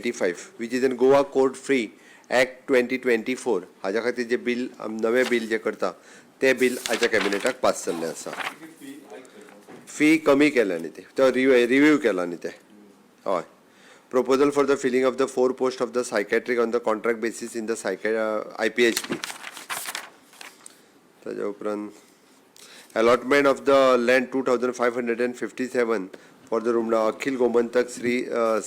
Five which is an Goa court fee act 2024 हाज्या खातीर जे bill नवें बील जें करता तें बील आयच्या कॅबिनेटाक पास जाल्लें आसा. फी कमी केल्या न्ही ते, तो रिव्यू केला न्ही ते. हय. Proposal for the filling of the four post of the psychiatric on the contract basis in the IPHP. ताज्या उपरांत allotment of the land 2,557 for the Rumla Akhil Gomantak Shri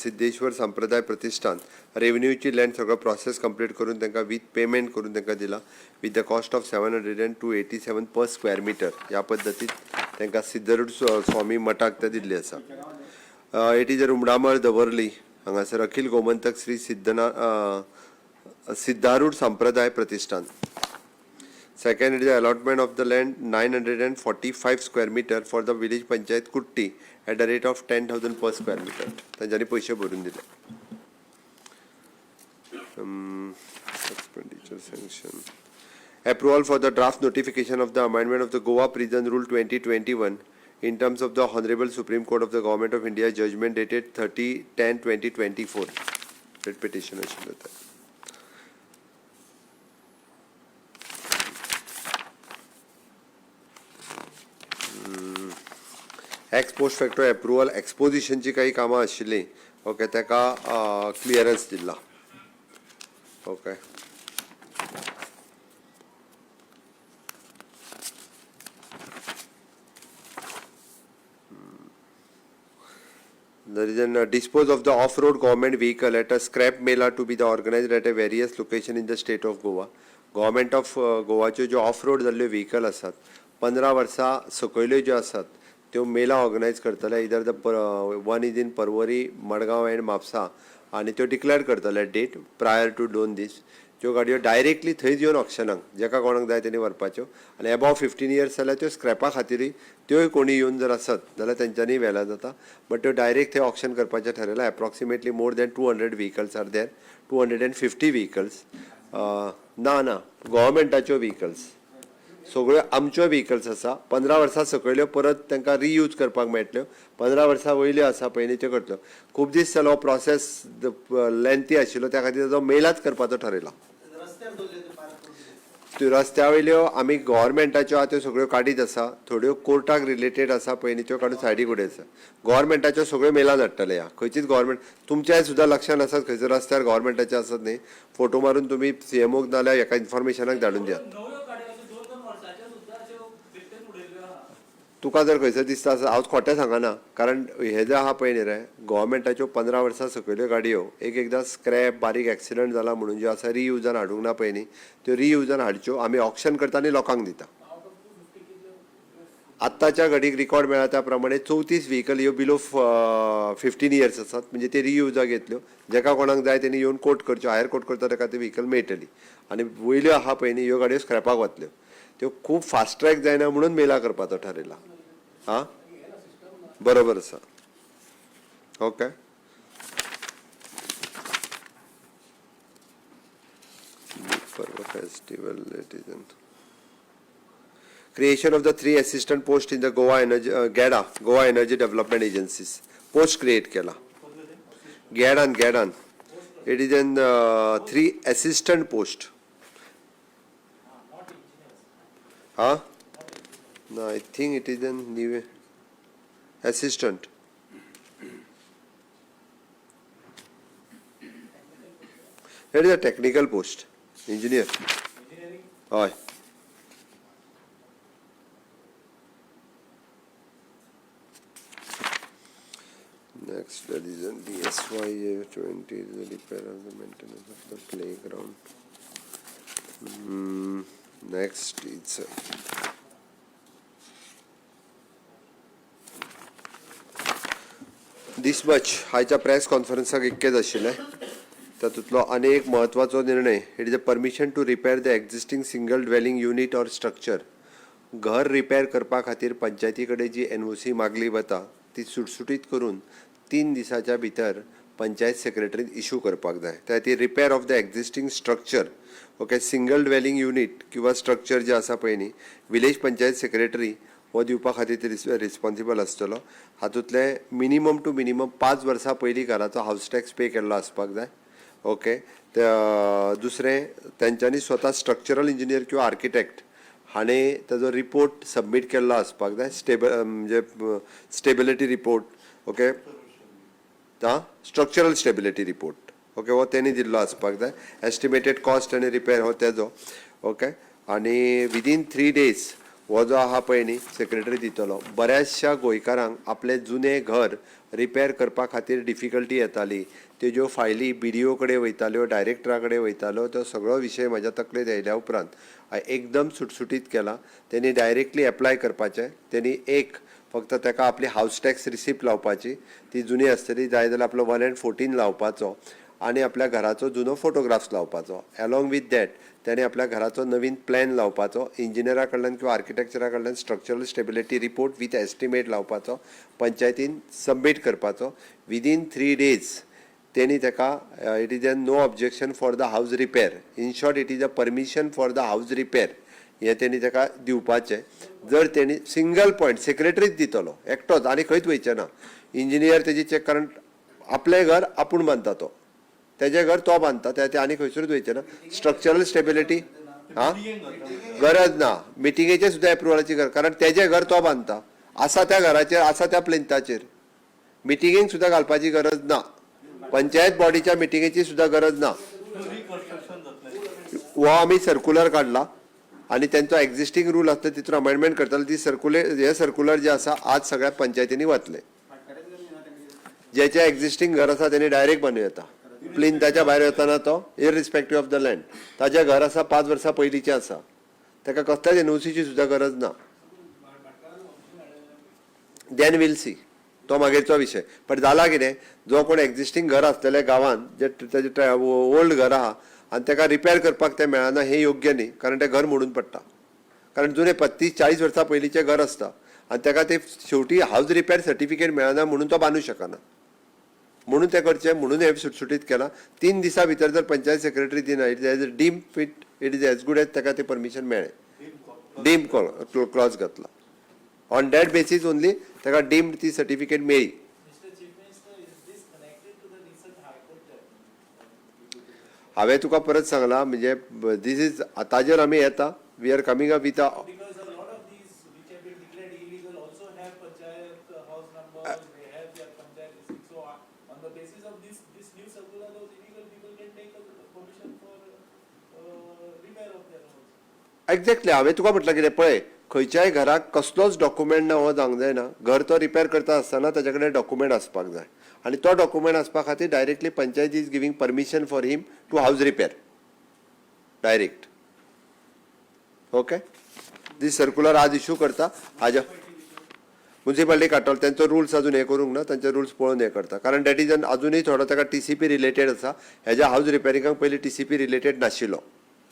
Siddheshwar Sampraday Pratishthan रेव्हेन्यूची land सगळो process complete करून तांकां with payment करून तांकां दिला with the cost of 702.87 per square meter. ह्या पद्दतीन तांकां सिद्धरूढ स्वामी मठाक ते दिल्ली आसा. It is a Rumdamol, Davorlim हांगासर अखिल Gomantak Shri सिद्धना Siddharudha Sampraday Pratishthan. Second, it is the allotment of the land 945 square meter for the village panchayat Kutti at the rate of 10,000 per square meter. तांच्यांनी पयशे भरून दिले. Expenditure sanction. Approval for the draft notification of the amendment of the Goa Prison Rule 2021 in terms of the Honorable Supreme Court of the Government of India judgment dated 30/10/2024. Writ petition आशिल्लें तें. Ex post facto approval एक्सपोजिशनची काही कामां आशिल्लीं, okay, ताका clearance दिला. Okay. There is an dispose of the off-road government vehicle at a scrap mela to be the organized at a various location in the state of Goa. Government of गोवाच्यो ज्यो of road जाल्ल्यो vehicle आसात, 15 वर्सां सकयल्यो ज्यो आसात, त्यो मेला organise करतले. Either the one is in Porvorim, Madgaon and Mapusa आनी त्यो डिक्लेअर करतले डेट प्रायर टू 2 दीस. त्यो गाडयो डायरेक्टली थंयच येवन ऑक्शनाक जेका कोणाक जाय तेणी व्हरपाच्यो आनी एबाव 15 इयर्स जाल्यार त्यो स्क्रॅपा खातीरूय त्योय कोणी येवन जर आसत जाल्यार तेंच्यांनी व्हेल्यार जाता, बट त्यो डायरेक्ट थंय ऑक्शन करपाचें ठरयलां. Approximately more than 200 vehicles are there, 250 vehicles. ना ना, गोवोरमेंटाच्यो व्हिकल्स सगळ्यो आमच्यो व्हिकल्स आसा. 15 वर्सां सकयल्यो परत तांकां रियूज करपाक मेळटल्यो, 15 वर्सां वयल्यो आसा पयलीं त्यो करतल्यो. खूब दीस जालो हो प्रोसेस लेंथी आशिल्लो, त्या खातीर ताजो मेलाच करपाचो ठरयला. त्यो रस्त्या वयल्यो आमी गोवोरमेंटाच्यो आहा त्यो सगळ्यो काडीत आसा. थोड्यो कोर्टाक रिलेटेड आसा पयलीं, त्यो काडून सायडीक उडयत आसा. गोवोरमेंटाच्यो सगळ्यो मेलान हाडटले. ह्या खंयचीच गोवोरमेंट तुमच्याय सुद्दां लक्षान आसात, खंयसर रस्त्यार गोवोरमेंटाचे आसत न्ही, फोटो मारून तुमी सीएमओक नाल्यार हेका इन्फॉर्मेशनाक धाडून दियात. नव्यो गाडयो अश्यो दोन दोन वर्साच्यो सुद्दां अश्यो बेश्टेच उडयल्ल्यो आहा. तुका जर खंयसर दिसता आसत, हांव खोटें सांगना, कारण हे जे आहा पळय न्ही रे, गोवोरमेंटाच्यो 15 वर्सां सकयल्यो गाडयो एक एकदां स्क्रॅप बारीक एक्सिडंट जाला म्हणून ज्यो आसा रियुजान हाडूंक ना पळय न्ही, त्यो रियुजान हाडच्यो. आमी ऑक्शन करता आनी लोकांक दिता. आत्ताच्या घडीक रिकॉर्ड मेळ्ळा त्या प्रमाणे 34 व्हिकल ह्यो बिलो 15 इयर्स आसात, म्हणजे ते रियुजाक येतल्यो. जेका कोणाक जाय तेणी येवन कोट करच्यो, हायर कोट करता ताका ते व्हिकल मेळटली. आनी वयल्यो आहा पळय न्ही, ह्यो गाडयो स्क्रॅपाक वतल्यो. त्यो खूब फास्ट ट्रॅक जायना म्हणून मेला करपाचो ठरयला. आं, बरोबर आसा. Okay. Festival, it is creation of the three assistant post in the Goa Energy GEDA, Goa Energy Development Agencies post create केला GEDAN. It is an three assistant post. Huh? No, I think it is an new assistant. It is a technical post, engineer. हय. Next, there is a DSYA 20, the repair of the maintenance of the playground. Next is this much. आयच्या press कॉन्फरन्साक इतकेच आशिल्लें. तातूंतलो आनी एक म्हत्वाचो निर्णय, it is a permission to repair the existing single dwelling unit or structure. घर repair करपा खातीर पंचायती कडेन जी एनओसी मागली वता ती सुटसुटीत करून 3 दिसाच्या भितर पंचायत सेक्रेटरीन इशू करपाक जाय. त्या खातीर repair of the existing structure, okay, single dwelling unit किंवा स्ट्रक्चर जे आसा पळय न्ही, विलेज पंचायत सेक्रेटरी हो दिवपा खातीर रिस्पॉन्सिबल आसतलो. हातूंतले मिनिमम टू मिनिमम 5 वर्सां पयलीं घराचो हावस टॅक्स पे केल्लो आसपाक जाय. ओके, दुसरें, तेंच्यांनी स्वता स्ट्रक्चरल इंजिनियर किंवा आर्किटेक्ट हाणें ताजो रिपोर्ट सबमीट केल्लो आसपाक जाय, स्टेबल म्हणजे स्टेबिलिटी रिपोर्ट. ओके, आं, स्ट्रक्चरल स्टेबिलिटी रिपोर्ट. ओके, हो तेणी दिल्लो आसपाक जाय. एस्टिमेटेड कॉस्ट आनी रिपेर हो तेजो. ओके, आनी विदीन 3 डेज हो जो आहा पळय न्ही, सेक्रेटरी दितलो. बऱ्याचशा गोंयकारांक आपलें जुनें घर रिपेर करपा खातीर डिफिकल्टी येताली. तेज्यो फायली बीडीओ कडेन वयताल्यो, डायरेक्टरा कडेन वयताल्यो. तो सगळो विशय म्हाज्या तकलेंत येयल्या उपरांत हांवें एकदम सुटसुटीत केला. तेणी डायरेक्टली एप्लाय करपाचें. तेणी एक फक्त ताका आपली हावस टॅक्स रिसिप्ट लावपाची, ती जुनी आसतली. जाय जाल्यार आपलो 1 एन्ड 14 लावपाचो आनी आपल्या घराचो जुनो फोटोग्राफ्स लावपाचो. एलॉंग विथ that तेणें आपल्या घराचो नवीन प्लॅन लावपाचो, इंजिनियरा कडल्यान किंवा आर्किटेक्चरा कडल्यान structural stability report with estimate लावपाचो, पंचायतीन सबमीट करपाचो. विदीन 3 डेज तेणी ताका it is a no objection for the house repair, in short, it is a permission for the house repair, हें तेणी ताका दिवपाचें. जर तेणी सिंगल पॉयंट सेक्रेटरीच दितलो एकटोच आनी खंयच वयचें ना. इंजिनियर तेजी चॅक, कारण आपलें घर आपूण बांदता तो, तेजें घर तो बांदता, त्या ते आनी खंयसरूच वयचें ना. स्ट्रक्चरल स्टेबिलिटी हा, गरज ना मिटिंगेचें सुद्दां एप्रुवलाची गरज, कारण तेजें घर तो बांदता आसा त्या घराचेर, आसा त्या प्लिंथाचेर. मिटिंगेक सुद्दां घालपाची गरज ना, पंचायत बॉडीच्या मिटिंगेची सुद्दां गरज ना. रिकन्स्ट्रक्शन जातलें. हो आमी सर्कुलर काडला आनी तेंचो एक्झिस्टींग रूल आसता, तितून अमेंडमेंट करतले. ती सर्कुलर, हे सर्कुलर जे आसा, आज सगळ्या पंचायतींनी वतले. ज्याचे एक्झिस्टींग घर आसा तेणी डायरेक्ट बांदू येता. प्लिंथाच्या भायर वतना तो इरिस्पेक्टीव ऑफ the land, ताजें घर आसा, 5 वर्सां पयलींचें आसा, ताका कसल्याच एनओसीची सुद्दां गरज ना. Then we'll see, तो मागीरचो विशय. पण जाला कितें, जो कोण एक्झिस्टींग घर आसलेले गांवांत, जे तेजे ओल्ड घर आहा आनी ताका रिपेर करपाक तें मेळना, हें योग्य न्ही, कारण तें घर मोडून पडटा. कारण जुने 35-40 वर्सां पयलींचें घर आसता आनी ताका ते शेवटी हावज रिपेर सर्टिफिकेट मेळना म्हणून तो बांदू शकना. म्हणून तें करचें म्हणून हें सुटसुटीत केलां. 3 दिसां भितर जर पंचायत सेक्रेटरी दिना, it is deem fit, it is as good as ताका तें परमिशन मेळ्ळें. डीम क्लॉज घातला. ऑन that basis only ताका डीम्ड ती सर्टिफिकेट मेळ्ळी. Mr. Chief Minister, is this connected to the recent High Court judgment? हांवें तुका परत सांगलां, म्हणजे this is, ताजेर आमी येता. We are coming up with a Because a lot of these which have been declared illegal also have panchayat house numbers, they have their panchayat receipt. So on the basis of this new circular, those illegal people can take a permission for repair of their house. Exactly, हांवें तुका म्हटलें कितें पळय, खंयच्याय घराक कसलोच document ना हो जावंक जायना. घर तो रिपेर करता आसतना ताच्या कडेन डॉक्युमेंट आसपाक जाय आनी तो डॉक्युमेंट आसपा खातीर directly panchayat is giving permission for him to house repair direct. Okay, this circular आज इशू करता. हाज्या मुन्सिपालिटी काडटलो. तेंचो रुल्स अजून हें करूंक ना, तेंचे रुल्स पळोवन हें करता, कारण that is अजुनूय थोडो ताका टीसीपी रिलेटेड आसा. हेज्या हावज रिपेरिंगाक पयलीं टीसीपी रिलेटेड नाशिल्लो.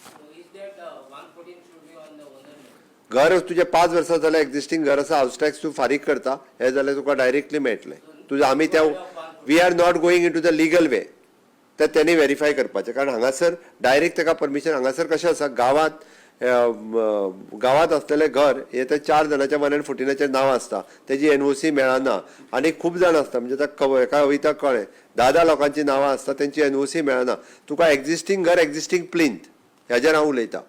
So is that 114 should be on the owner name? घर तुजें 5 वर्सां जाल्यार एक्झिस्टींग घर आसा, हावस टॅक्स तूं फारीक करता, हें जाल्यार तुका डायरेक्टली मेळटलें. तुजें आमी त्या, we are not going into the legal way. ते तेणी व्हेरीफाय करपाचें, कारण हांगासर डायरेक्ट ताका परमिशन. हांगासर कशें आसा, गांवांत आसलेलें घर हें ते चार जाणाच्या 1 एन्ड 14आचेर नांव आसता, तेजी एनओसी मेळना आनी खूब जाण आसता. म्हणजे आतां हेका वयता कळ्ळें, धा धा लोकांची नांवां आसता, तेंची एनओसी मेळना. तुका एक्झिस्टींग घर, एक्झिस्टींग प्लिंथ हेजेर हांव उलयतां.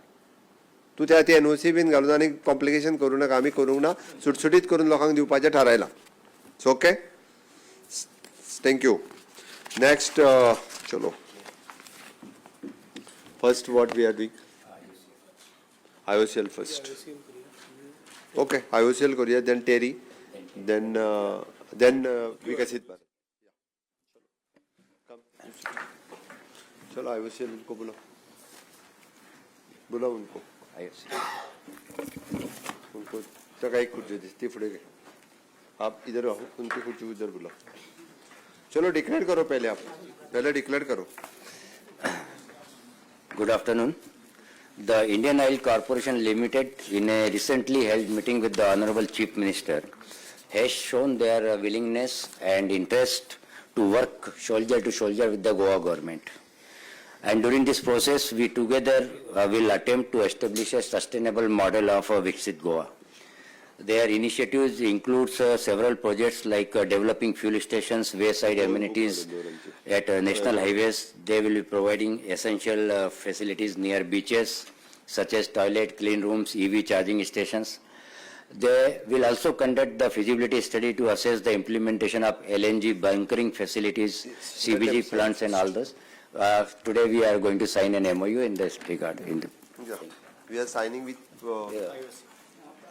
तूं त्या ती एनओसी बीन घालून आनी कॉम्प्लिकेशन करूं नाका. आमी करूंक ना, सुटसुटीत करून लोकांक दिवपाचें थारायलां. So okay, thank you. Next, चलो, first what we are doing? IOCL first. Okay, IOCL करूया, then TERI, then विकसित भारत. चलो, आईओसीएल उनको बुलाओ, बुलाओ उनको. उनको तक एक कुर्सी दी, ती फुडें घे. आप इधर आओ, उनकी कुर्सी उधर बुलाओ. चलो, डिक्लेयर करो पहले आप, पहले डिक्लेयर करो. Good afternoon. The Indian Oil Corporation Limited, in a recently held meeting with the Honorable Chief Minister, has shown their willingness and interest to work shoulder to shoulder with the Goa government. And during this process, we together will attempt to establish a sustainable model of Viksit Goa. Their initiatives includes several projects like developing fuel stations, wayside amenities at national highways. They will be providing essential facilities near beaches such as toilet, clean rooms, EV charging stations. They will also conduct the feasibility study to assess the implementation of LNG bunkering facilities, CBG plants and all those. Today we are going to sign an MOU in this regard. In the, Yeah. We are signing with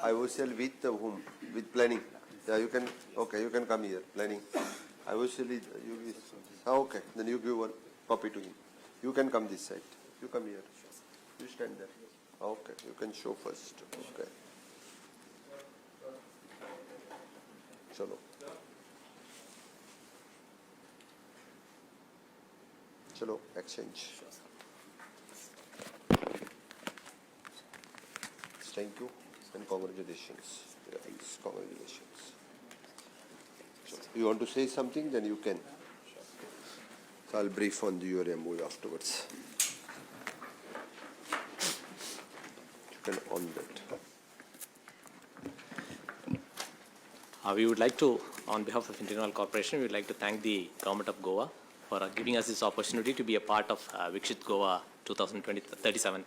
IOCL with whom? With planning. Yeah, you can, okay, you can come here, planning. IOCL is, you, is, ah, okay, then you give one copy to him. You can come this side. You come here. You stand there. Okay, you can show first. Okay. Chalo. Chalo, exchange. Thank you and congratulations. Yes, congratulations. So, you want to say something, then you can. So I'll brief on the your MOU afterwards. You can on that. We would like to, on behalf of Indian Oil Corporation, we would like to thank the Government of Goa for giving us this opportunity to be a part of Vikshit Goa 2037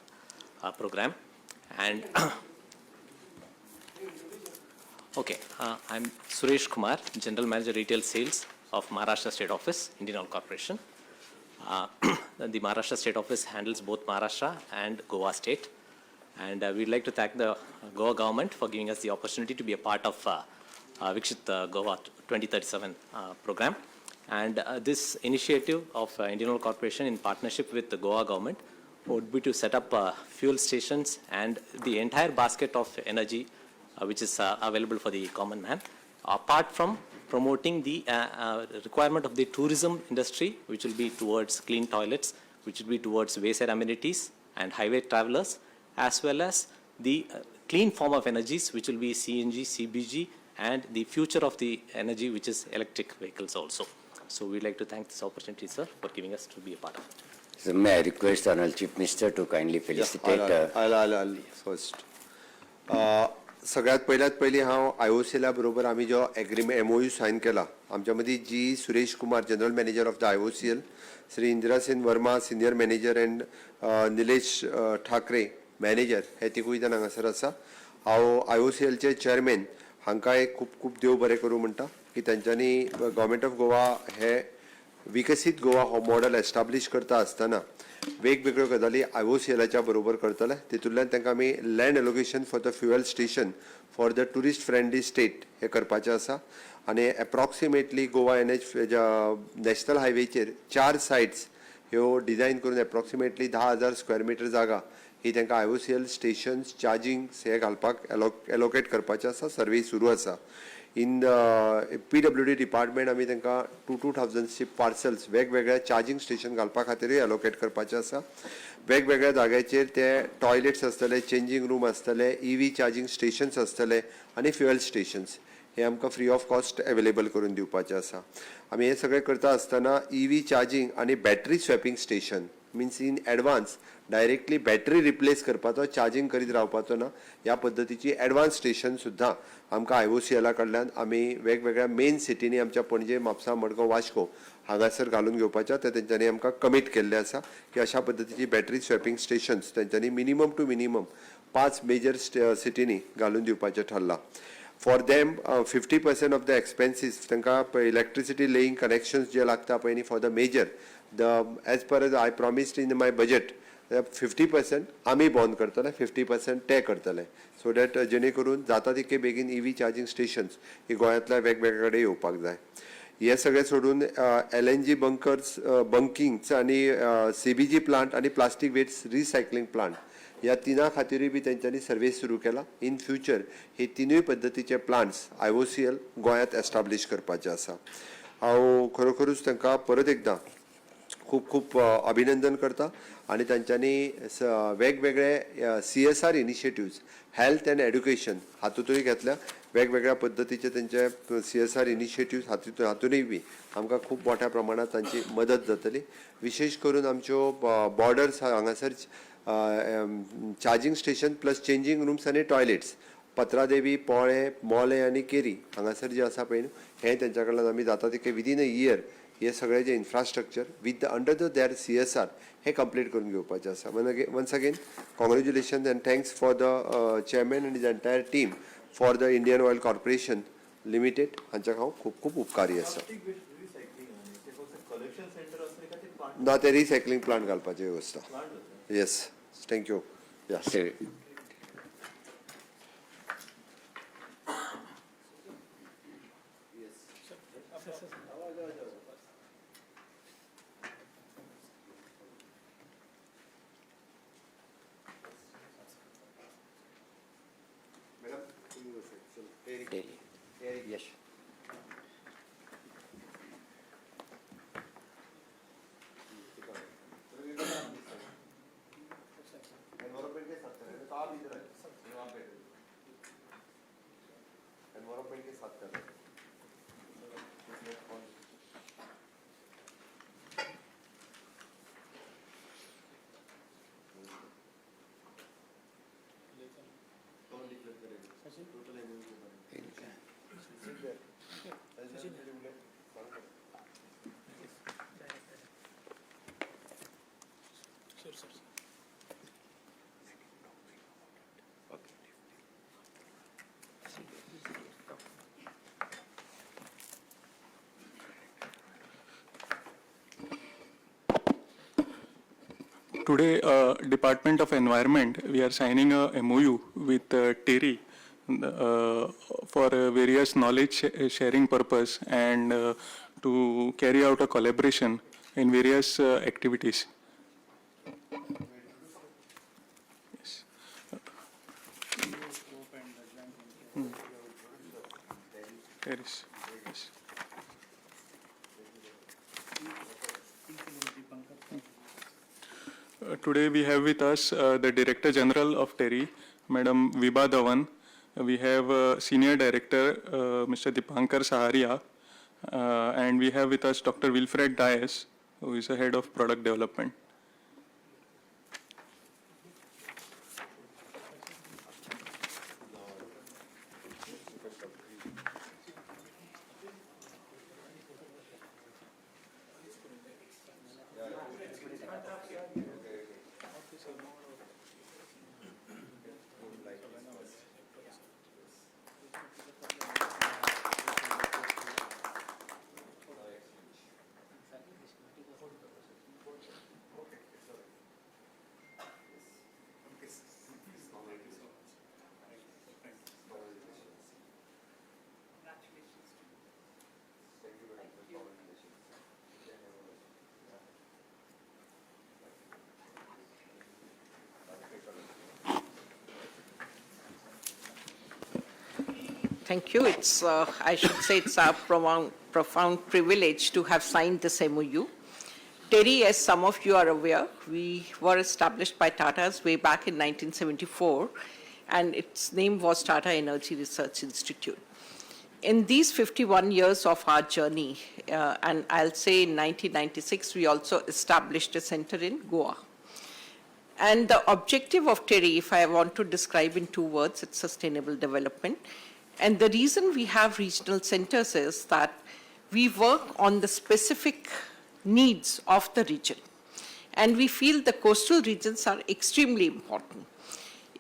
program. And okay, I'm Suresh Kumar, General Manager Retail Sales of Maharashtra State Office, Indian Oil Corporation. The Maharashtra State Office handles both Maharashtra and Goa State. And we'd like to thank the Goa government for giving us the opportunity to be a part of Vikshit Goa 2037 program. And this initiative of Indian Oil Corporation in partnership with the Goa government would be to set up fuel stations and the entire basket of energy which is available for the common man, apart from promoting the requirement of the tourism industry, which will be towards clean toilets, which will be towards wayside amenities and highway travelers, as well as the clean form of energies, which will be CNG, CBG, and the future of the energy, which is electric vehicles also. So we'd like to thank this opportunity, sir, for giving us to be a part of it. So may I request Honorable Chief Minister to kindly felicitate I'll first. सगळ्यात पयल्यात पयलीं हांव I O C एला बरोबर आमी जो agreement MOU sign केला आमच्या मदीं जी Suresh Kumar, General Manager of the IOCL, Shri Indrasen Verma, Senior Manager, and Nilesh Thackeray, manager, हे तिगूय जाण हांगासर आसा. हांव आय ओ सी एलचे चेअरमॅन हांकां एक खूब खूब देव बरें करूं म्हणटा की तेंच्यांनी गव्हर्मेंट ऑफ गोवा हे विकसीत गोवा हो मॉडल एस्टाब्लीश करता आसतना वेगवेगळ्यो गजाली आय ओ सी एलाच्या बरोबर करतले. तितूंतल्यान तांकां आमी land allocation for the fuel station for the tourist friendly state हें करपाचें आसा आनी एप्रॉक्सिमेटली गोवा एनएच नॅशनल हायवेचेर चार सायट्स ह्यो डिझायन करून एप्रॉक्सिमेटली 10,000 स्क्वेअर मिटर जागा ही तांकां I O C L stations charging हे घालपाक एलोकेट करपाचें आसा. सर्वे सुरू आसा. इन पीडब्ल्यूडी डिपार्टमेंट आमी तांकां टू टू थावजंडची पार्सल्स वेगवेगळ्या चार्जींग स्टेशन घालपा खातीरूय एलोकेट करपाचें आसा. वेगवेगळ्या जाग्याचेर ते टॉयलेट्स आसतले, चेंजींग रूम आसतले, ईव्ही चार्जींग स्टेशन्स आसतले आनी फ्युएल स्टेशन्स हे आमकां फ्री ऑफ कॉस्ट अवेलेबल करून दिवपाचें आसा. आमी हें सगळें करता आसतना ईव्ही चार्जींग आनी battery swapping station, means in advance directly battery replace करपाचो, चार्जींग करीत रावपाचो ना, ह्या पद्दतीची एडवान्स स्टेशन सुद्दां आमकां आय ओ सी एला कडल्यान आमी वेगवेगळ्या मेन सिटींनी आमच्या पणजे, म्हापसा, मडगांव, वास्को हांगासर घालून घेवपाचें. तें तेंच्यांनी आमकां कमीट केल्लें आसा की अशा पद्दतीची बॅटरी स्वॅपिंग स्टेशन्स तेंच्यांनी मिनिमम टू मिनिमम पांच मेजर सिटींनी घालून दिवपाचें ठरलां. For them 50% of the expenses, तांकां इलेक्ट्रिसिटी लेईंग कनेक्शन्स जे लागता पळय न्ही, for the major the as per as I promised in my budget, 50% आमी बॉन्ड करतले, 50% ते करतले, सो that जेणे करून जाता तितके बेगीन ईव्ही चार्जींग स्टेशन्स ही गोंयांतल्या वेगवेगळ्या कडेन येवपाक जाय. हे सगळें सोडून एलएनजी बंकर्स बंकिंग आनी सीबीजी प्लांट आनी प्लास्टीक वेस्ट रिसायकलिंग प्लांट ह्या तिना खातीरूय बी तेंच्यांनी सर्वीस सुरू केला. इन फ्युचर हे तिनूय पद्दतीचे plants I O C L गोंयांत एस्टाब्लीश करपाचे आसा. हांव खरोखरूच तांकां परत एकदां खूब खूब अभिनंदन करता आनी तांच्यांनी वेगवेगळे CSR initiatives, health and education हातूंतूय घेतल्या. वेगवेगळ्या पद्दतीचे तेंचे सीएसआर इनिशिएटिव्ज हातूनय बी आमकां खूब मोठ्या प्रमाणात तांची मदत जातली. विशेश करून आमच्यो बॉर्डर्स हांगासर charging station plus changing rooms आनी टॉयलेट्स. पत्रादेवी, पोळे, मोले आनी केरी हांगासर जे आसा पळय न्हू, हें तेंच्या कडल्यान आमी जाता तितकें विदीन अ इयर हे सगळें जें infrastructure with the under the their CSR हें कंप्लीट करून घेवपाचें आसा. Once again congratulation and thanks for the chairman and his entire team for the Indian Oil Corporation Limited. हांच्या हांव खूब खूब उपकारी आसा. प्लास्टीक वेस्ट रिसायकलिंग आनी ते फक्त कलेक्शन सेंटर आसतलें काय ते प्लांट? ना, ते रिसायकलिंग प्लांट घालपाची वेवस्था. प्लांट जातलें. Yes, thank you, yes. So, Daily. Yes. Environment K साथ कर रहे हैं। Today, Department of Environment, we are signing a MOU with TERI for various knowledge sharing purpose and to carry out a collaboration in various activities. Yes. There is. Yes. Today we have with us the Director General of TERI, Madam Vibha Dhawan. We have Senior Director, Mr. Dipankar Saharia, and we have with us Dr. Wilfred Dias, who is the Head of Product Development. Thank you. It's, I should say it's our profound privilege to have signed this MOU. TERI, as some of you are aware, we were established by Tata's way back in 1974, and its name was Tata Energy Research Institute. In these 51 years of our journey, and I'll say in 1996, we also established a center in Goa. And the objective of TERI, if I want to describe in two words, it's sustainable development. And the reason we have regional centers is that we work on the specific needs of the region. And we feel the coastal regions are extremely important.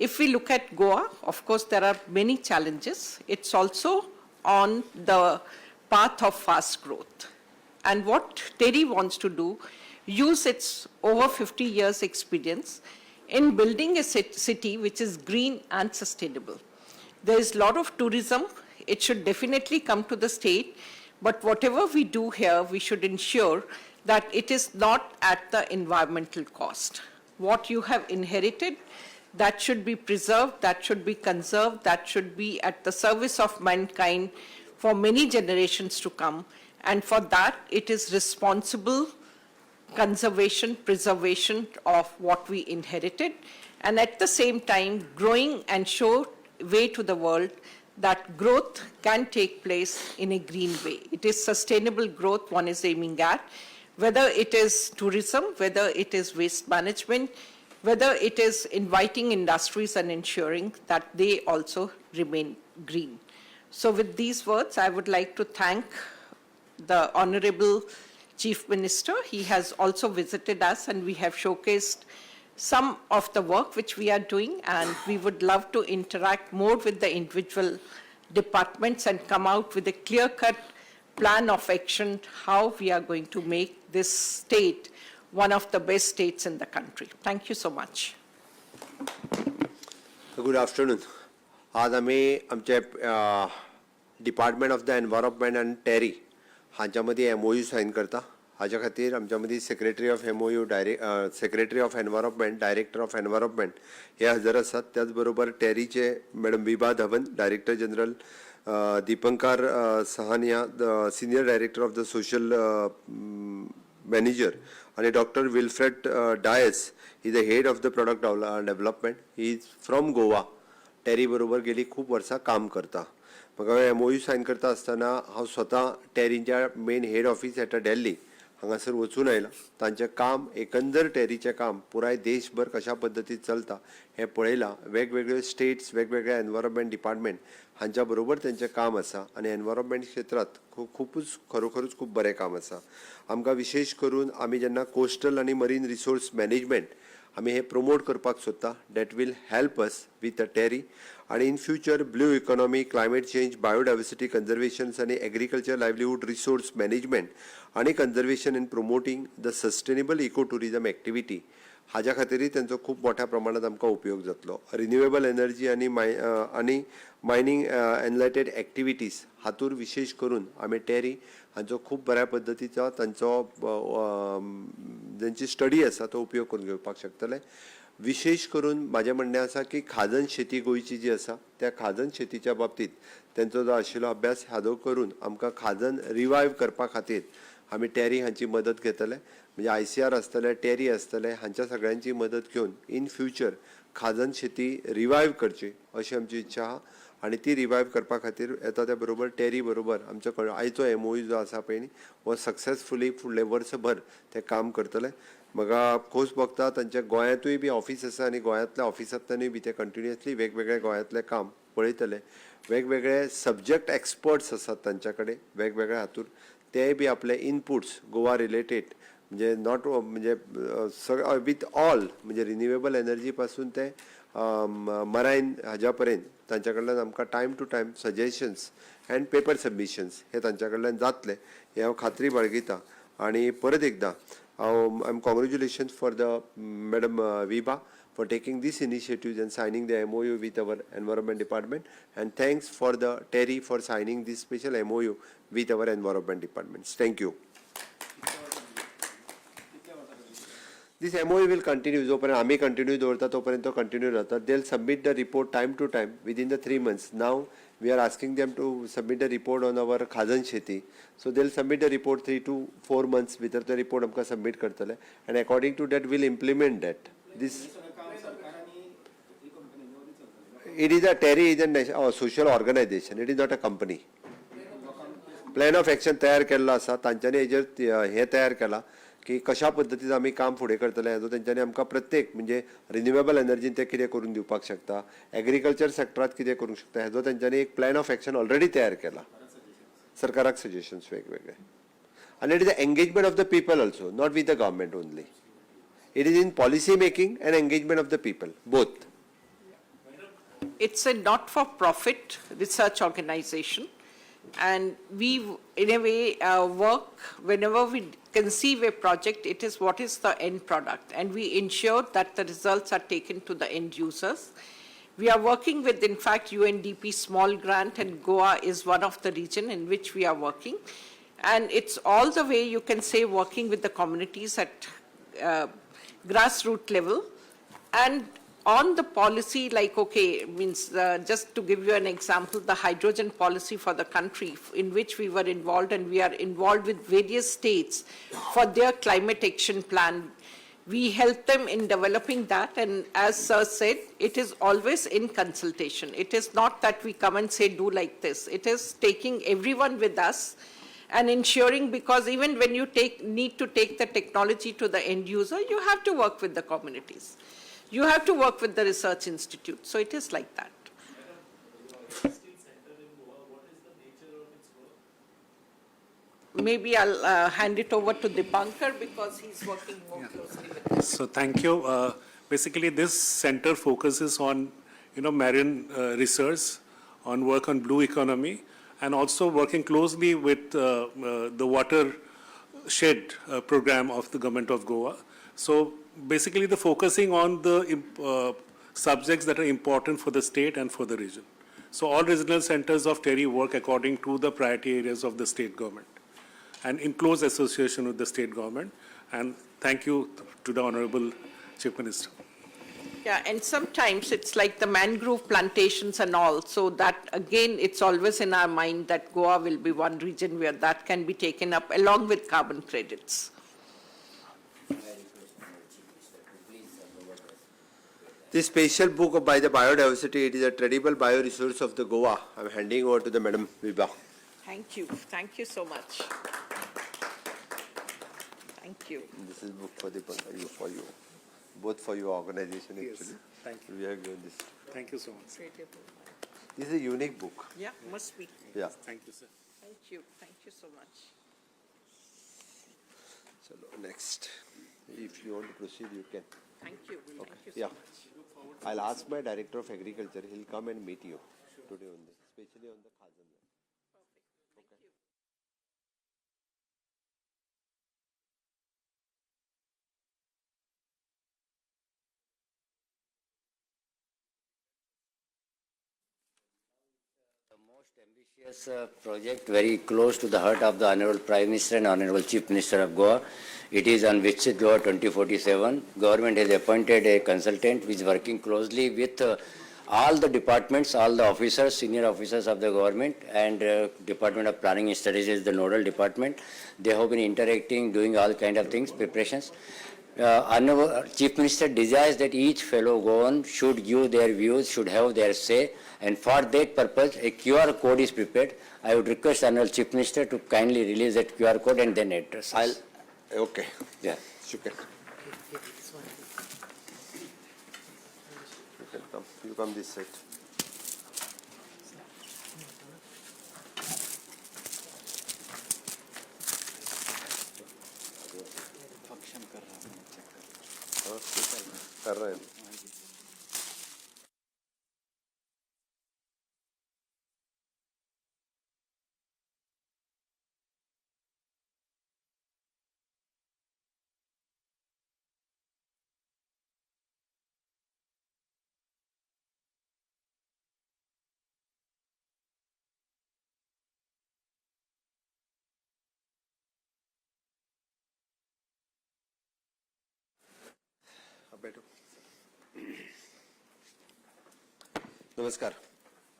If we look at Goa, of course, there are many challenges. It's also on the path of fast growth. And what TERI wants to do, use its over 50 years experience in building a city which is green and sustainable. There is a lot of tourism. It should definitely come to the state, but whatever we do here, we should ensure that it is not at the environmental cost. What you have inherited, that should be preserved, that should be conserved, that should be at the service of mankind for many generations to come. And for that, it is responsible conservation, preservation of what we inherited, and at the same time, growing and show way to the world that growth can take place in a green way. It is sustainable growth one is aiming at, whether it is tourism, whether it is waste management. whether it is inviting industries and ensuring that they also remain green. So with these words, I would like to thank the Honorable Chief Minister. He has also visited us and we have showcased some of the work which we are doing, and we would love to interact more with the individual departments and come out with a clear-cut plan of action how we are going to make this state one of the best states in the country. Thank you so much. Good afternoon. आज आमी आमचे Department of the Environment and TERI हांच्या मदीं MOU sign करता. हाच्या खातीर आमच्या मदीं Secretary of MOU Secretary of Environment, Director of Environment हे हजर आसात. त्याच बरोबर टेरीचे madam Vibha Dhawan, director general, Dipankar Sahania, Senior Director of the Social Manager, आणि doctor Wilfred Dias is the head of the product development. He is from Goa. Terry बरोबर गेली खूब वर्सां काम करता. म्हाका एमओयू सायन करता आसतना हांव स्वता टेरीच्या main head office at Delhi हांगासर वचून आयलां. तांचें काम, एकंदर टेरीचें काम पुराय देशभर कशा पद्दतीन चलता हें पळयलां. वेगवेगळे स्टेट्स, वेगवेगळे एनवायरमेंट डिपार्टमेंट हांच्या बरोबर तेंचें काम आसा आनी एनवायरमेंट क्षेत्रांत खूब खुबूच खरोखरूच खूब बरें काम आसा. आमकां विशेश करून आमी जेन्ना कोस्टल आनी मरीन रिसोर्स मॅनेजमेंट आमी हे प्रमोट करपाक सोदता, that will help us with a TERI. आनी in future blue economy, climate change, biodiversity conservations आनी एग्रीकल्चर लायवलीहूड रिसोर्स मॅनेजमेंट आनी conservation and promoting the sustainable eco tourism activity हाज्या खातीरय तेंचो खूब मोठ्या प्रमाणात आमकां उपयोग जातलो. रिन्युएबल एनर्जी आनी मायनींग रिलेटेड एक्टिविटीज हातूर विशेश करून आमी टेरी हांचो खूब बऱ्या पद्दतीचो तांचो तेंची स्टडी आसा तो उपयोग करून घेवपाक शकतले. विशेश करून म्हाजें म्हणणें आसा की खाजन शेती गोंयची जी आसा, त्या खाजन शेतीच्या बाबतींत तेंचो जो आशिल्लो अभ्यास हाजो करून आमकां खाजन रिवायव करपा खातीर आमी टेरी हांची मदत घेतले. म्हणजे आयसीआर आसतले, टेरी आसतले, हांच्या सगळ्यांची मदत घेवन इन फ्युचर खाजन शेती रिवायव करची अशी आमची इच्छा आहा. आनी ती रिवायव करपा खातीर येता त्या बरोबर टेरी बरोबर आमचो आयचो एमओयू जो आसा पळय न्ही, हो सक्सेसफुली फुडले वर्सभर ते काम करतले. म्हाका खोस भोगता, तांच्या गोंयांतूय बी ऑफीस आसा आनी गोंयांतल्या ऑफिसांतल्यानूय बी ते कंटिन्युअसली वेगवेगळे गोंयांतलें काम पळयतले. वेगवेगळे सब्जॅक्ट एक्सपर्ट्स आसात तांच्या कडेन वेगवेगळे हातूर, तेय बी आपले इनपुट्स गोवा रिलेटेड, म्हणजे not म्हणजे विथ ऑल, म्हणजे रिन्युएबल एनर्जी पासून ते मरायन हाज्या पर्यंत तांच्या कडल्यान आमकां time to time suggestions and paper submissions हे तांच्या कडल्यान जातले हे हांव खात्री बाळगितां. आनी परत एकदां हांव I am congratulations for the Madam Vibha for taking this initiative and signing the MOU with our Environment Department, and thanks for the TERI for signing this special MOU with our Environment Departments. Thank you. This MOU will continue. जोपर्यंत आम्ही continue दवरता तोपर्यंत तो continue राहता. They'll submit the report time to time within the 3 months. Now we are asking them to submit the report on our खाजन शेती, so they'll submit the report 3 to 4 months भितर. तो रिपोर्ट आमकां submit करतले and according to that we'll implement that. This it is a TERI is a social organization, it is not a company. Plan of action तयार केल्लो आसा तांच्यांनी. हेजेर हें तयार केलां की कशा पद्दतीन आमी काम फुडें करतले हाजो तेंच्यांनी आमकां प्रत्येक, म्हणजे रिन्युएबल एनर्जीन ते कितें करून दिवपाक शकता, एग्रीकल्चर सेक्टरात कितें करूंक शकता, हेजो तेंच्यांनी एक प्लॅन ऑफ एक्शन ऑलरेडी तयार केला. सरकाराक सजेशन्स वेगवेगळे. आनी it is a engagement of the people also, not with the government only. It is in policy making and engagement of the people both. It's a not-for-profit research organization, and we, in a way, work whenever we conceive a project, it is what is the end product, and we ensure that the results are taken to the end users. We are working with, in fact, UNDP small grant, and Goa is one of the region in which we are working. And it's all the way, you can say, working with the communities at grassroots level. And on the policy, like, okay, means just to give you an example, the hydrogen policy for the country in which we were involved, and we are involved with various states for their climate action plan. We help them in developing that, and as Sir said, it is always in consultation. It is not that we come and say, "Do like this." It is taking everyone with us. and ensuring, because even when you need to take the technology to the end user, you have to work with the communities. You have to work with the research institute. So it is like that. Existing center in Goa, what is the nature of its work? Maybe I'll hand it over to Dipankar because he's working more closely with us. So thank you. Basically, this center focuses on, marine research, on work on blue economy, and also working closely with the watershed program of the government of Goa. So basically, the focusing on the subjects that are important for the state and for the region. So all regional centers of TERI work according to the priority areas of the state government and in close association with the state government. And thank you to the Honorable Chief Minister. Yeah, and sometimes it's like the mangrove plantations and all, so that again, it's always in our mind that Goa will be one region where that can be taken up along with carbon credits. This special book by the biodiversity, it is a tradable bioresource of the Goa. I'm handing over to the Madam Vibha. Thank you. Thank you so much. Thank you. This is book for the you, for you, both for your organization Yes, actually. thank you. We have given this. Thank you so much. This is a unique book. Yeah, must be. Yeah. Thank you, sir. Thank you. Thank you so much. So next, if you want to proceed, you can. Thank you. Thank you so Yeah. much. I'll ask my director of agriculture. He'll come and meet you today only, especially on the Khazan. Thank you. The most ambitious project, very close to the heart of the Honorable Prime Minister and Honorable Chief Minister of Goa. It is on Viksit Goa 2047. Government has appointed a consultant who is working closely with all the departments, all the officers, senior officers of the government, and Department of Planning and Studies is the nodal department. They have been interacting, doing all kind of things, preparations. Honorable Chief Minister desires that each fellow Goan should give their views, should have their say, and for that purpose, a QR code is prepared. I would request Honorable Chief Minister to kindly release that QR code and then address us. Okay. Yeah. You can. You can come. You come this side. Function कर रहा हूँ check कर हाँ, कर रहे हैं. आप बैठो. नमस्कार.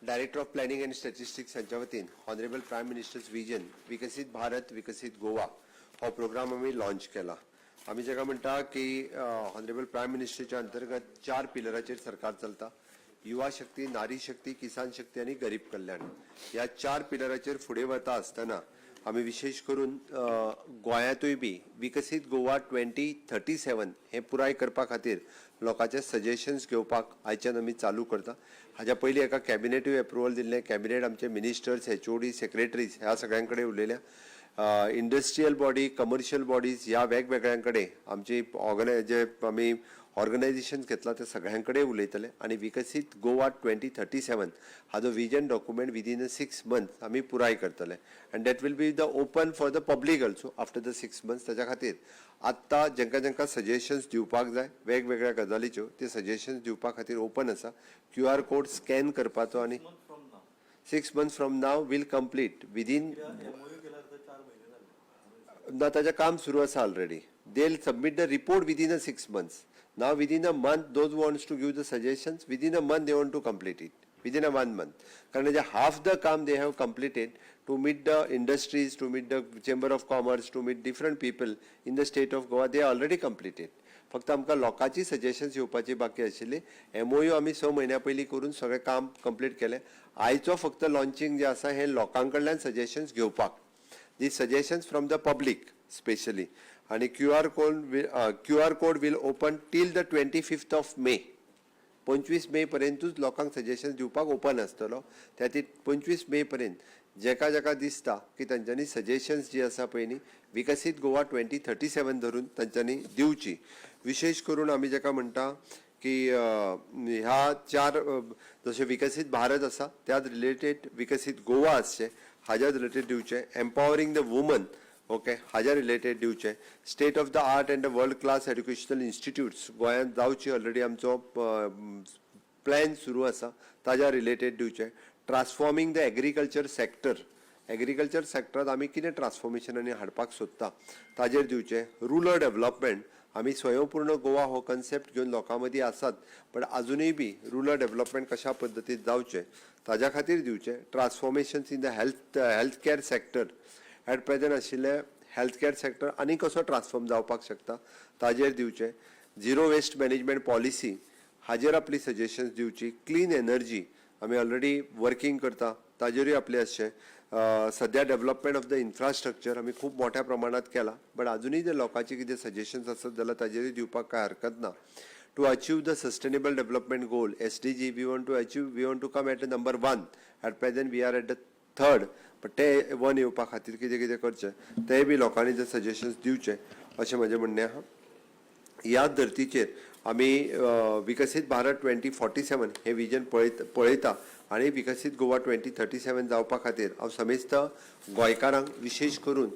Director of planning and statistics हांच्या वतीन ऑनरेबल प्रायम मिनिस्टर्स विजन विकसीत भारत विकसीत गोवा हो प्रोग्राम आमी लॉन्च केला. आमी जाका म्हणटा की ऑनरेबल प्रायम मिनिस्टरच्या अंतर्गत 4 पिलराचेर सरकार चलता. युवा शक्ती, नारी शक्ती, किसान शक्ती आनी गरीब कल्याण ह्या 4 पिलराचेर फुडें वता आसतना आमी विशेश करून गोंयांतूय बी विकसीत गोवा 2037 हें पुराय करपा खातीर लोकांचे सजेशन्स घेवपाक आयच्यान आमी चालू करता. हाज्या पयलीं एका कॅबिनेटूय एप्रुवल दिल्लें. कॅबिनेट आमचे मिनिस्टर्स, एचओडी, सेक्रेटरीज ह्या सगळ्यां कडेन उलयल्या. इंडस्ट्रियल बॉडी, कमर्शियल बॉडीज ह्या वेगवेगळ्यां कडेन आमची जे आमी ऑर्गनायझेशन घेतला ते सगळ्यां कडेन उलयतले आनी विकसीत गोवा 2037 हाजो vision document within a 6 months आमी पुराय करतले. And that will be the open for the public also after the 6 months. ताच्या खातीर आत्तां जेंकां जेंकां सजेशन्स दिवपाक जाय वेगवेगळ्या गजालीच्यो ते सजेशन्स दिवपा खातीर ओपन आसा. क्यू आर कोड स्कॅन करपाचो आनी 6 months from now will complete within ना ताजें काम सुरू आसा already. They will submit the report within a 6 months. Now within a month those wants to give the suggestions within a month they want to complete it within a 1 month. कारण जे half the काम they have completed to meet the industries, to meet the chamber of commerce, to meet different people in the state of Goa, they already completed. फक्त आमकां लोकांची suggestions येवपाची बाकी आशिल्ली. MOU आमी 6 म्हयन्या पयलीं करून सगळें काम कंप्लीट केलें. आयचो फक्त लॉन्चिंग जें आसा हें लोकां कडल्यान सजेशन्स घेवपाक. The suggestions from the public specially आनी QR code will open till the 25th of May. 25 मे पर्यंतूच लोकांक सजेशन दिवपाक ओपन आसतलो. त्या खातीर 25 मे पर्यंत जेका जेका दिसता की तांच्यांनी सजेशन्स जी आसा पळय न्ही, विकसीत गोवा 2037 धरून तांच्यांनी दिवची. विशेश करून आमी जेका म्हणटा की ह्या चार जशें विकसीत भारत आसा, त्याच रिलेटेड विकसीत गोवा आसचें, हाज्या रिलेटेड दिवचें. एम्पावरींग the woman, okay, हाज्या रिलेटेड दिवचें. State of the art and the world class educational institutes गोंयांत जावची, ऑलरेडी आमचो प्लॅन सुरू आसा, ताज्या रिलेटेड दिवचें. Transforming the agriculture sector, agriculture सेक्टरांत आमी कितें ट्रान्सफॉर्मेशन आनी हाडपाक सोदता ताजेर दिवचें. रुरल डेव्हलपमेंट, आमी स्वयंपूर्ण गोवा हो कन्सेप्ट घेवन लोकां मदीं आसात, बट अजुनूय बी रुरल डेव्हलपमेंट कशा पद्दतीन जावचें ताज्या खातीर दिवचें. Transformations in the health care sector, at present आशिल्ले हेल्थ केअर सेक्टर आनी कसो ट्रान्सफॉर्म जावपाक शकता ताजेर दिवचें. झिरो वेस्ट मॅनेजमेंट पॉलिसी हाजेर आपली सजेशन्स दिवची. क्लीन एनर्जी आमी ऑलरेडी वर्किंग करता, ताजेरूय आपलें आसचें. सद्या डेव्हलपमेंट ऑफ the infrastructure आमी खूब मोठ्या प्रमाणात केला, बट अजुनूय जर लोकांचे कितें सजेशन्स आसत जाल्यार ताजेरूय दिवपाक कांय हरकत ना. To achieve the sustainable development goal, SDG, we want to achieve, we want to come at number one. At present we are at the third, but ते वन येवपा खातीर कितें कितें करचें तेय बी लोकांनी जर सजेशन्स दिवचे अशें म्हजें म्हणणें आहा. ह्या धर्तीचेर आमी विकसीत भारत 2047 हें विजन पळयता आनी विकसीत गोवा 2037 जावपा खातीर हांव समेस्त गोंयकारांक, विशेश करून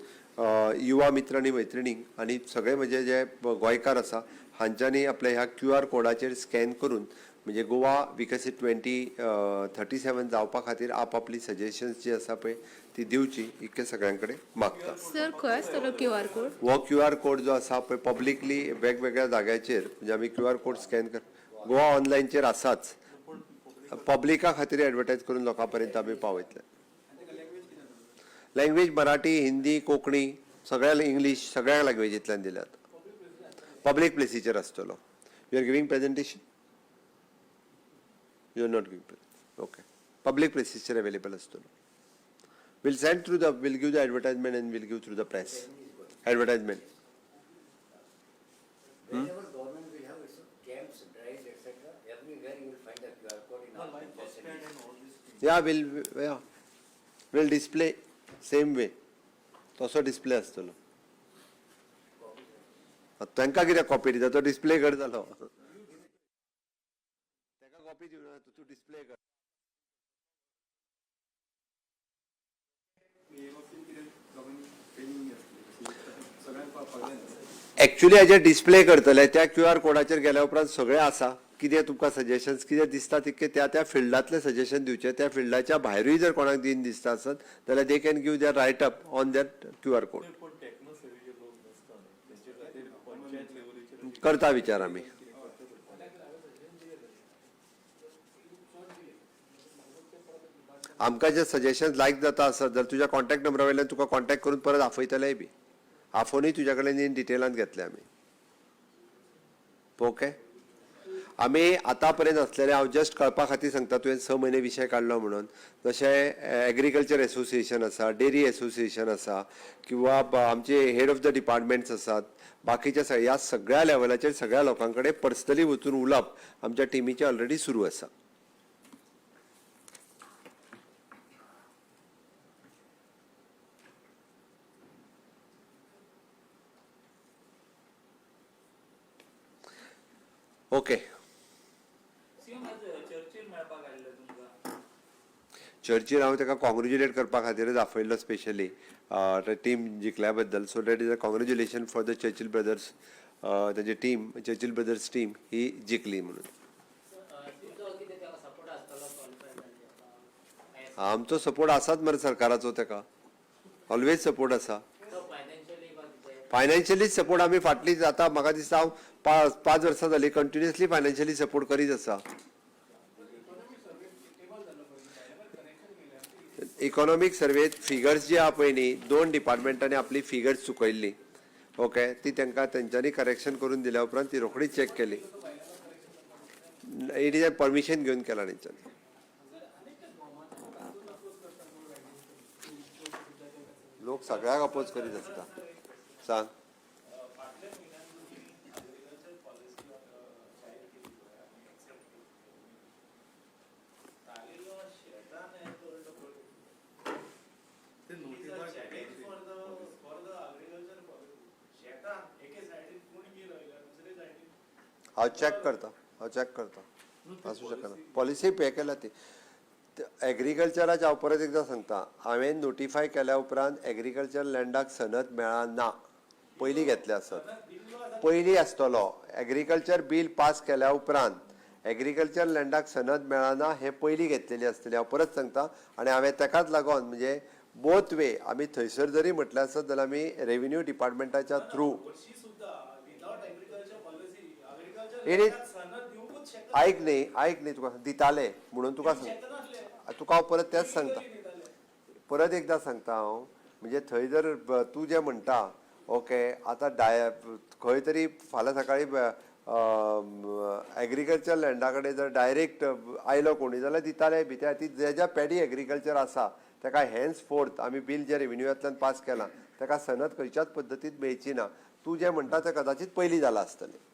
युवा मित्र आनी मैत्रिणींक आनी सगळे म्हजे जे गोंयकार आसा हांच्यांनी आपल्या ह्या क्यू आर कोडाचेर स्कॅन करून, म्हणजे गोवा विकसीत 2037 जावपा खातीर आपआपली सजेशन्स जी आसा पळय ती दिवची, इतकें सगळ्यां कडेन मागता. सर, खंय आसतलो क्यू आर कोड? हो क्यू आर कोड जो आसा पळय, पब्लिकली वेगवेगळ्या जाग्याचेर, म्हणजे आमी क्यू आर कोड स्कॅन कर, गोवा ऑनलायनचेर आसाच, पब्लिका खातीर एडवर्टायज करून लोकां पर्यंत आमी पावयतले. लँग्वेज मराठी, हिंदी, कोंकणी, सगळ्या, इंग्लीश, सगळ्या लँग्वेजींतल्यान दिल्यात. पब्लीक प्लेसीचेर आसतलो. You are giving presentation? You are not giving? Okay. Public प्लेसीचेर available आसतलो. We'll send through the, we'll give the advertisement and we'll give through the press. Advertisement. Wherever government will have its camps, drives, etc., everywhere you will find the QR code in all Bus stand and all these things. Yeah, we'll display same way. तसो display आसतलो. तांकां कित्याक copy दिता? तो display कर जालो. ताका copy दिवना, तूं डिस्प्ले कर. हे बाबतींत कितें लोकांक ट्रेनिंग आसतली, सगळ्यांक कळपाक जाय न्ही. एक्चुली हाजेर डिस्प्ले करतले, त्या क्यू आर कोडाचेर गेल्या उपरांत सगळें आसा. कितें तुमकां सजेशन्स कितें दिसता तितकें त्या त्या फिल्डांतले सजेशन दिवचे. त्या फिल्डाच्या भायरूय जर कोणाक दीन दिसता आसत जाल्यार they can give their write up on that QR code. पण टेक्नो सेवी जे लोक नासता न्ही, तेंचे खातीर पंचायत लेवलीचेर करता विचार आमी. आमकां जे सजेशन लायक जाता आसत जाल्यार तुज्या कॉन्टॅक्ट नंबरा वयल्यान तुका कॉन्टॅक्ट करून परत आफयतलेय बी, आफोवनूय तुज्या कडेन इन डिटेलांत घेतले आमी. ओके, आमी आतां पर्यंत आसलेले, हांव जस्ट कळपा खातीर सांगता, तुवें 6 म्हयने विशय काडलो म्हणून, जशें एग्रीकल्चर एसोसिएशन आसा, डेरी एसोसिएशन आसा किंवा आमचे हेड ऑफ the departments आसात, बाकीच्या ह्या सगळ्या लेवलाचेर सगळ्या लोकां कडेन पर्सनली वचून उलोवप आमच्या टिमीचें ऑलरेडी सुरू आसा. ओके. सीएम, आज चर्चिल मेळपाक आयिल्ले तुमकां. चर्चील हांव ताका कॉंग्रेच्युलेट करपा खातीरच आफयल्लो, स्पेशली टीम जिखल्या बद्दल. So that is a congratulation for the Churchill Brothers, तांची टीम, चर्चिल ब्रदर्स टीम ही जिखली म्हणून. तुमचो कितें ताका सपोर्ट आसतलो क्वॉलिफाय जाल्ले? आमचो सपोर्ट आसाच मरे सरकाराचो, ताका ऑलवेज सपोर्ट आसा. तो फायनान्शियली वा कितें? फायनान्शियली सपोर्ट आमी फाटली आतां म्हाका दिसता हांव 5 5 वर्सां जालीं कंटिन्युअसली फायनान्शियली सपोर्ट करीत आसा. इकॉनॉमीक सर्वेत फिगर्स जी आहा पळय न्ही, दोन डिपार्टमेंटांनी आपली फिगर्स चुकयल्ली, ओके, ती तांकां तेंच्यांनी करेक्शन करून दिल्या उपरांत ती रोखडीच चॅक केली. It is a permission घेवन केला तेंच्यांनी. लोक सगळ्याक अपोज करीत आसता. सांग. फाटल्या म्हयन्यान तुमी एग्रीकल्चर पॉलिसी जाहीर केली पळय आनी एक्सेप्ट केली. तागेलो शेतान हें कळ्ळो पळय. ते It is a notify challenge for the agriculture policy. शेतान एके सायडीन कुणबी रोयल्या, दुसरे सायडीन हांव चॅक करता, हांव चॅक करता. आसूं शकना पॉलिसी पे केल्या ती एग्रीकल्चराचे. हांव परत एकदां सांगता, हांवें नोटिफाय केल्या उपरांत एग्रीकल्चर लँडाक सनद मेळना. पयलीं घेतले आसत, पयलीं आसतलो. एग्रीकल्चर बील पास केल्या उपरांत एग्रीकल्चर लँडाक सनद मेळना हें पयलीं घेतलेली आसतली. हांव परत सांगता, आनी हांवें तेकाच लागोन म्हणजे बोथ वे आमी थंयसर जरी म्हटलें आसत जाल्यार आमी रेविन्यू डिपार्टमेंटाच्या थ्रू हरशीं सुद्दां without agriculture policy agriculture It is- सनद दिवंकूच शकना. आयक न्ही, आयक न्ही, तुका दिताले म्हणून तुका सांग. शकनासले. तुका हांव परत तेंच सांगता, परत एकदां सांगता हांव. म्हणजे थंय जर तूं जें म्हणटा, ओके, आतां डाय खंय तरी फाल्यां सकाळीं एग्रीकल्चर लँडा कडेन जर डायरेक्ट आयलो कोणी जाल्यार दिताले बी. त्या खातीर जेज्या पेडी एग्रीकल्चर आसा तेका हेन्स फोर्थ आमी बील जें रेविन्यूवांतल्यान पास केलां तेका सनद खंयच्याच पद्दतीन मेळची ना. तूं जें म्हणटा तें कदाचीत पयलीं जालां आसतलें.